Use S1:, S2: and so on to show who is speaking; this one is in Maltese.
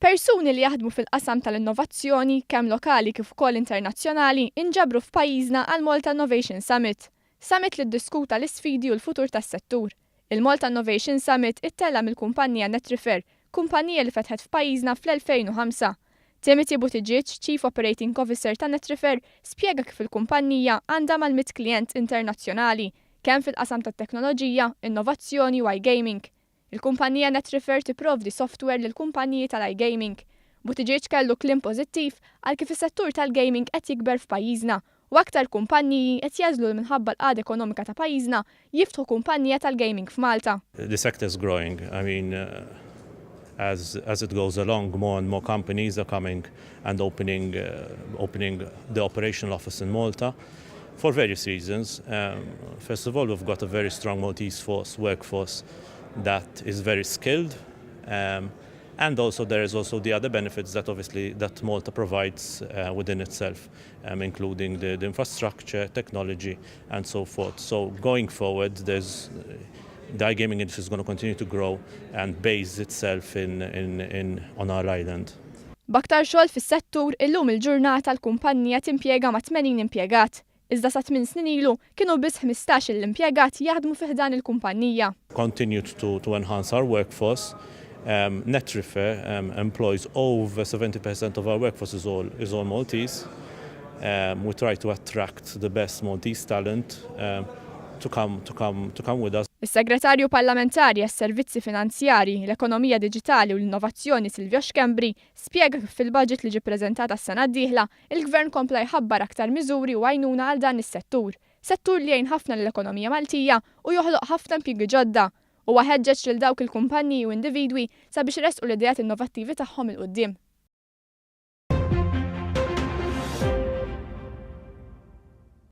S1: Persuni li jaħdmu fil-qasam tal-innovazzjoni, kemm lokali kif ukoll internazzjonali, inġabru f'pajjiżna għal Malta Innovation Summit. Summit li ddiskuta l-isfidi u l-futur tas-settur. Il-Malta Innovation Summit ittella' mill-kumpanija Netrefer, kumpanija li fetħet f'pajjiżna fl-2005. Timothy Buttigieg, Chief Operating Officer ta' Netrefer, spjega kif il-kumpanija għandha mal-100 klient internazzjonali, kemm fil-qasam tat-teknoloġija, innovazzjoni u iGaming. Il-kumpanija Netrefer tipprovdi software lil kumpaniji tal-iGaming. Buttigieg kellu kliem pożittiv għal kif is-settur tal-gaming qed jikber f'pajjiżna u aktar kumpaniji qed jagħżlu minħabba l-qagħda ekonomika ta' pajjiżna jiftħu kumpanija tal-gaming f'Malta.
S2: The sector is growing. I mean, as it goes along, more and more companies are coming and opening the operational office in Malta for various reasons. First of all, we've got a very strong Maltese workforce that is very skilled. And also there is also the other benefits that obviously that Malta provides within itself, including the infrastructure, technology, and so forth. So going forward, the iGaming industry is going to continue to grow and base itself in on our island.
S1: B'aktar xogħol fis-settur, illum il-ġurnata l-kumpanija timpjega ma' 80 impjegat. Iżda sa 8 snin ilu kienu biss 15 l-impjegat jaħdmu fi ħdan il-kumpanija.
S2: Continued to enhance our workforce. Netrefer employs over 70% of our workforce is all Maltese. We try to attract the best Maltese talent to come with us.
S1: Is-Segretarju Parlamentari għas-Servizzi Finanzjari, l-Ekonomija Diġitali u l-Innovazzjoni Silvio Schembri spjega kif fil-budget li ġie ppreżentat għas-sena d-dieħla, il-Gvern kompla jħabbar aktar miżuri u għajnuna għal dan is-settur. Settur li jgħin ħafna l-ekonomija Maltija u joħloq ħafna impjiegi ġodda. U ħeġġeġ lil dawk il-kumpaniji u individwi sabiex iressqu l-ideat innovattivi tagħhom 'il quddiem.